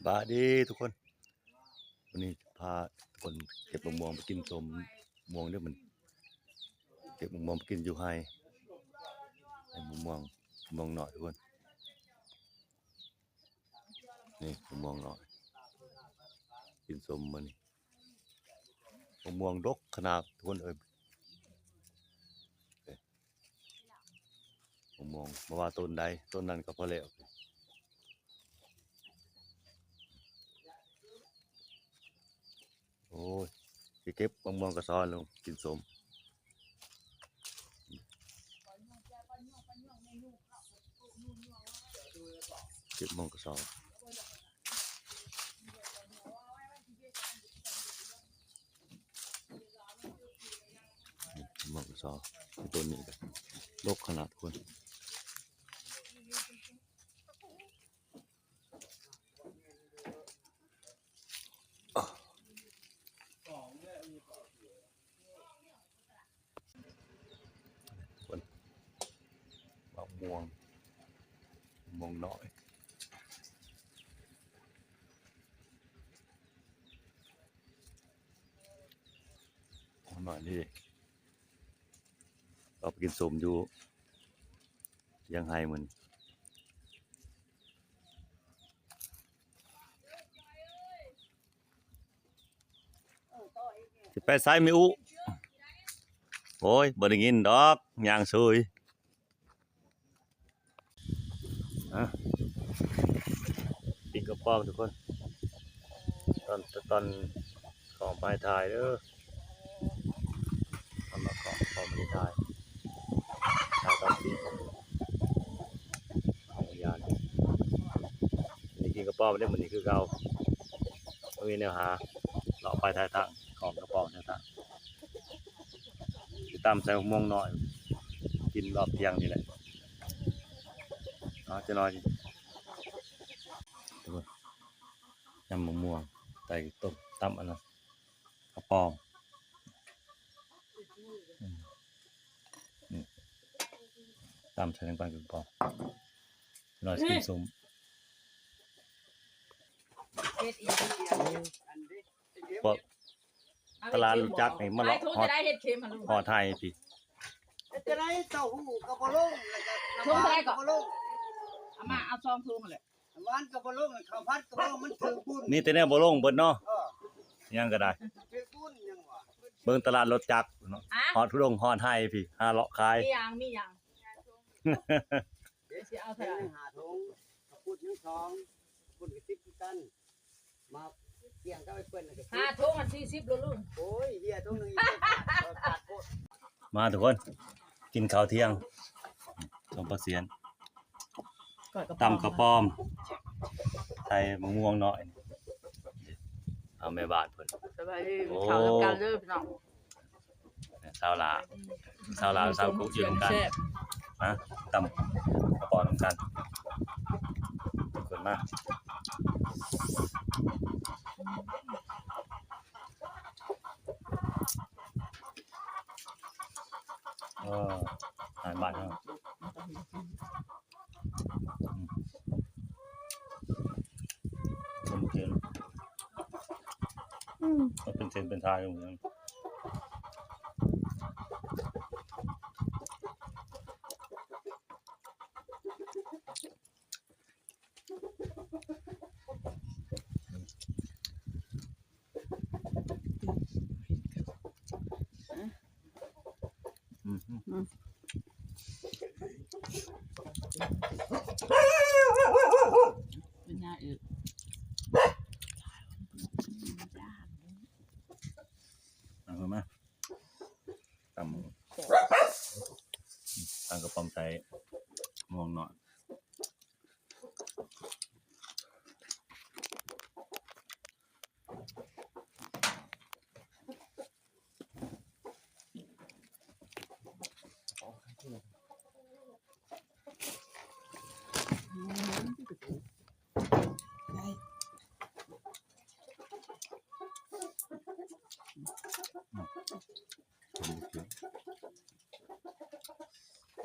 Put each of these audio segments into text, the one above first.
ປະດີທຸກຄົນ ມື້ນີ້ພາທຸກຄົນເກັບໝາກມ່ວງໄປກິນສົ້ມມ່ວງເດີ້ ມື້ນີ້ເກັບໝາກມ່ວງໄປກິນຢູ່ໄຮ່ ໝາກມ່ວງ ໝາກມ່ວງນ້ອຍທຸກຄົນ ນີ້ໝາກມ່ວງນ້ອຍ ກິນສົ້ມມື້ນີ້ ໝາກມ່ວງດົກຂະໜາດທຸກຄົນເອີຍ. ມະມ່ວງ ບໍ່ວ່າຕົ້ນໃດ ຕົ້ນນັ້ນກໍພໍແລ້ວ. ໂອ້ຍ ຊິເກັບມະມ່ວງກະຊອນລົງກິນສົ້ມ ເກັບມະມ່ວງກະຊອນ. ໝາກຊອ ຕົ້ນນີ້ກໍດົກຂະໜາດຄົນ ຄົນ ໝາກມ່ວງ ມ່ວງນ້ອຍ. ໜ້ອຍນີ້ ອອກໄປກິນສົ້ມຢູ່ທຽງໄຮ່ມື້ນີ້ ຊິໄປໃສແມ່ອຸ? ໂອ້ຍ ບໍ່ໄດ້ຍິນດອກ ຍ່າງຊຸຍ. ອ່ະ ກິນກະປອມທຸກຄົນ ຕອນ ຕອນຂອງໄປຖ່າຍເດີ້ ຕອນຂອງ ຂອງໄປຖ່າຍ ຖ່າຍຕອນກິນຂອງ ຂອງຍານ ໄດ້ກິນກະປອມເດີ້ ມື້ນີ້ຄືເກົ່າ ບໍ່ມີແນວຫາ ເລາະໄປຖ່າຍທາງຂອງກະປອມແນວທາງ. ຊິຕຳໃສ່ໝາກມ່ວງນ້ອຍ ກິນຮອດທ່ຽງນີ້ແຫຼະ ເອົາຈັກໜ້ອຍ ຍຳໝາກມ່ວງ ໃສ່ຕົ້ມຕຳອັນນັ້ນ ກະປອມ ອືມ ນີ້ ຕຳໃສ່ນຳກັນກັບກະປອມ ໜ້ອຍກິນສົ້ມ ເຮັດອີ່ຫຍັງ ພວກຕະຫຼາດລົດຈັກນີ້ມາເລາະຮອດ ເຮັດເຄັມຫັ້ນ ຮອດໄຮ່ພີ້ ເຮັດຈັ່ງໃດ ເຕົ້າຫູ້ກໍບໍ່ລົງ ແລ້ວກໍ ຖົງເທົ່າໃດກໍບໍ່ລົງ ເອົາມາເອົາສອງຖົງຫັ້ນແຫຼະ ມັນກໍບໍ່ລົງ ເຂົ້າຜັດກໍບໍ່ລົງ ມັນຖືກບຸນ ມີແຕ່ແນວບໍ່ລົງເບິດເນາະ ເອີ ຫຍັງກໍໄດ້ ຖືກບຸນຫຍັງຫວາ ເບິ່ງຕະຫຼາດລົດຈັກເນາະ ຮອດທົ່ງຮອດໄຮ່ພີ້ ຫາເລາະຂາຍ ມີຫຍັງ ມີຫຍັງ ຊິເອົາເທົ່າໃດ ຫາຖົງ ເຂົ້າປຸ້ນຍັງສອງ ປຸ້ນກໍສິບຄືກັນ ມາກຽງກັບໄອ້ເພິ່ນ ຫ້າຖົງ ສີ່ສິບໂລ ລຸງ ໂອ້ຍ ເບຍຖົງໜຶ່ງອີກ ຂາດໂພດ ມາທຸກຄົນ ກິນເຂົ້າທ່ຽງ ສົ້ມປາຊຽນ ຕຳກະປອມ ໃສ່ໝາກມ່ວງນ້ອຍ ເອົາແມ່ບ້ານເພິ່ນ ສະບາຍດີ ໂອ້ ເຂົ້ານຳກັນເດີ້ພີ່ນ້ອງ ຊາວລາວ ຊາວລາວ ຊາວກຸກຢູ່ນຳກັນ ແຊບ ຮະ ຕຳກະປອມນຳກັນ ເພິ່ນມາ ເອີ ອາຫານບ້ານເຮົາ ອືມ ເປັນເສັ້ນເປັນສາຍຢູ່ ອືມ ອືມ ເປັນຫຍັງອີກ ເອົາມາ ຕຳ ຕຳກະປອມໃສ່ໝາກມ່ວງນ້ອຍ.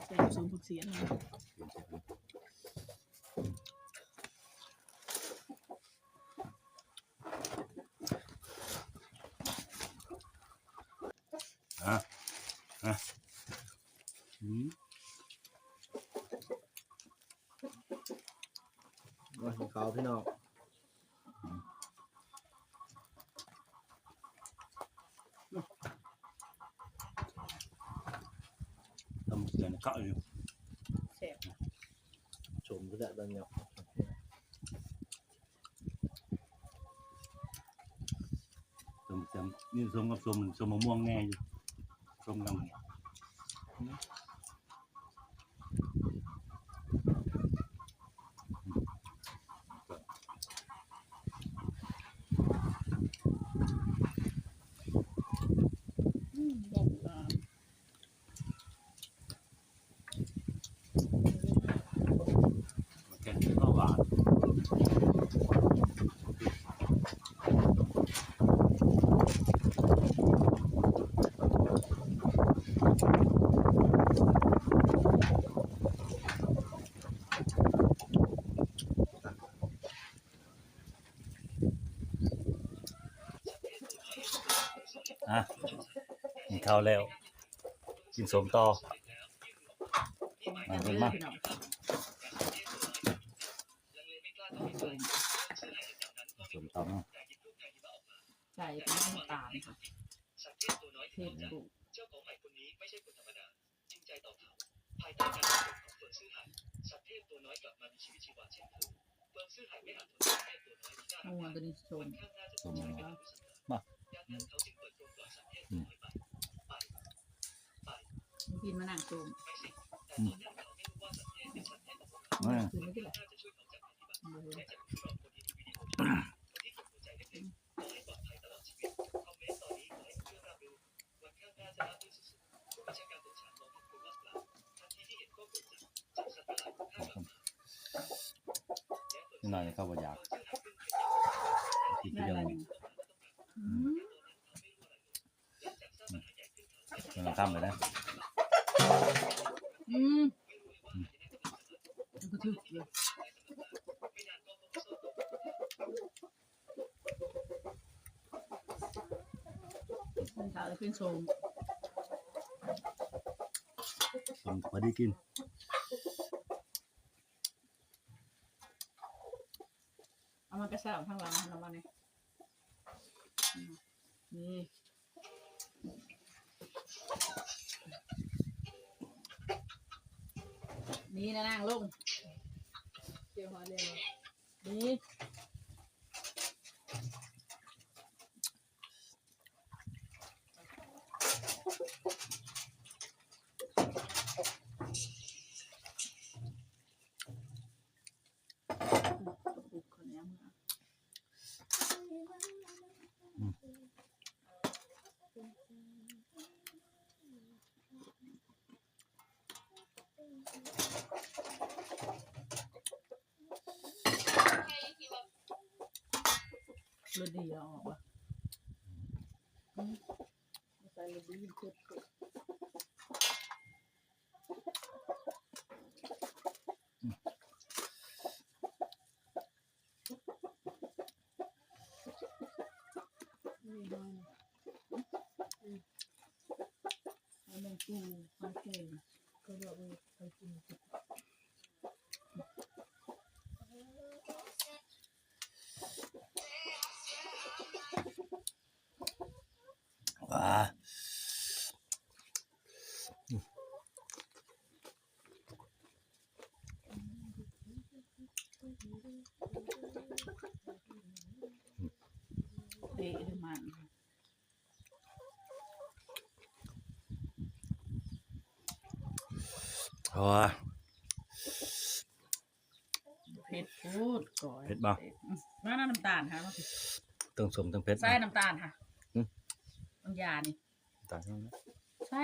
ໃສ່ສົ້ມຜັກເສຍນະ. ອືມ ມາກິນເຂົ້າພີ່ນ້ອງ. ຕຳບັກເຂືອນີ້ຄັກຢູ່ ແຊບ ສົ້ມຄືແຊບແບບນີ້. ສົ້ມ ແຊບ ມີສົ້ມກັບສົ້ມ ສົ້ມມະມ່ວງແດ່ຢູ່ ສົ້ມນຳ. ແກງເຜັດຫວານ. ອ່ະ ກິນເຂົ້າແລ້ວ ກິນສົ້ມຕໍ່. ມາ ເດີນມາ ສົ້ມຕໍ່ເນາະ. ໃສ່ນ້ຳຕານ ເຜັດປຸ นัว ຕົວນີ້ສົ້ມ ມາ ອືມ ກິນມານັ່ງສົ້ມ ອືມ ກິນໄດ້ຕິລະ ບໍ່ເຫັນ ນິດໜ້ອຍເຂົາບໍ່ຢາກ ກິນເລື່ອງ ອືມ ອືມ ມັນກໍຖືກຢູ່ ມັນກໍຖືກຢູ່. ເຂົ້າແລ້ວກິນສົ້ມ ສົ້ມພໍດີກິນ ເອົາມາກະຊາກທາງຫຼັງຫັ້ນລະມານີ້ ນີ້ ນີ້ນະນາງລົງ ນີ້. ລົດດີເອົາອອກບໍ່? ອືມ ໃສ່ລົດດີເຜັດ. ເຕະໃຫ້ມັນ ໂອ້ຍ ເຜັດໂພດກ່ອຍ ເຜັດບໍ່? ອືມ ມາ ນ້ຳຕານຫາມາ ທັງສົ້ມທັງເຜັດ ໃສ່ນ້ຳຕານຫາ ຫຶ? ນ້ຳຢານີ້ ຕາຍແລ້ວນະ ໃສ່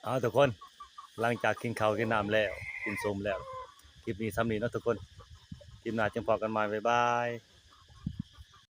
ເອົາທຸກຄົນ ຫຼັງຈາກກິນເຂົ້າກິນນ້ຳແລ້ວ ກິນສົ້ມແລ້ວ ຄລິບນີ້ສ່ຳນີ້ເນາະທຸກຄົນ ຄລິບໜ້າຈຶ່ງພໍ້ກັນໃໝ່ ບາຍບາຍ.